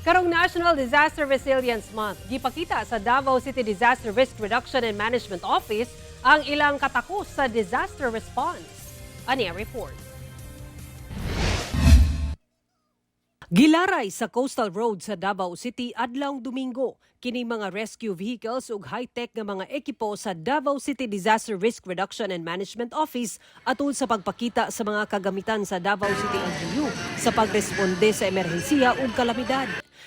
Karong National Disaster Resilience Month, gipakita sa Davao City Disaster Risk Reduction and Management Office ang ilang katakos sa disaster response. Ani ang report. Gilaray sa Coastal Road sa Davao City adlawng Domingo kini mga rescue vehicles ug high-tech nga mga ekipo sa Davao City Disaster Risk Reduction and Management Office atol sa pagpakita sa mga kagamitan sa Davao City LGU sa pagresponde sa emerhensiya ug kalamidad.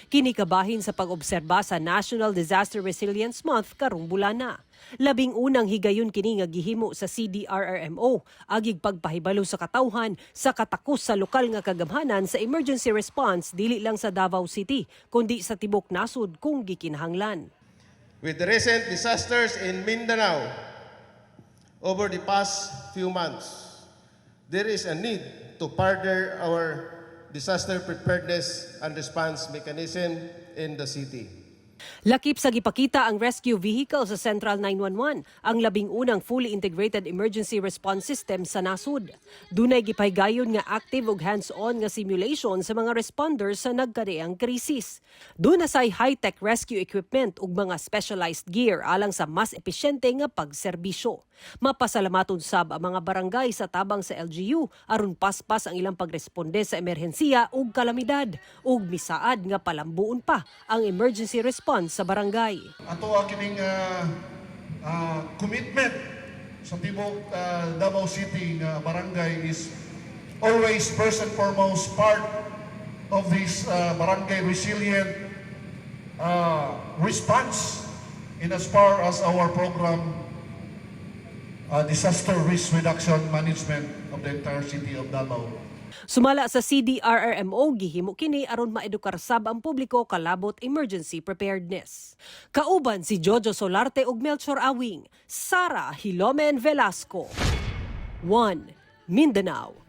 Kini kabahin sa pag-obserba sa National Disaster Resilience Month karong bulana. 11 higayon kini nga gihimo sa CDRRMO agig pagpahibalo sa katawhan sa katakos sa lokal nga kagamhanan sa emergency response dili lang sa Davao City kundi sa tibok nasod kung gikinahanglan. With the recent disasters in Mindanao over the past few months, there is a need to further our disaster preparedness and response mechanism in the city. Lakip sa gipakita ang rescue vehicle sa Central 911, ang 11 fully integrated emergency response system sa nasod. Dunay gipahigayon nga active ug hands-on nga simulation sa mga responders sa nagkadeang krisis. Duna say high-tech rescue equipment ug mga specialized gear alang sa mas episyente nga pagserbisyo. Mapasalamaton sab ang mga barangay sa tabang sa LGU aron paspas ang ilang pagresponde sa emerhensiya ug kalamidad ug misaad nga palambuon pa ang emergency response sa barangay. Ato ang kining commitment sa tibok Davao City nga barangay is always first and foremost part of this barangay resilient response in as far as our program disaster risk reduction management of the entire city of Davao. Sumala sa CDRRMO, gihimo kini aron maedukar sab ang publiko kalabot emergency preparedness. Kauban si Jojo Solarte ug Melchor Awing, Sara Hilomen Velasco. 1 Mindanao.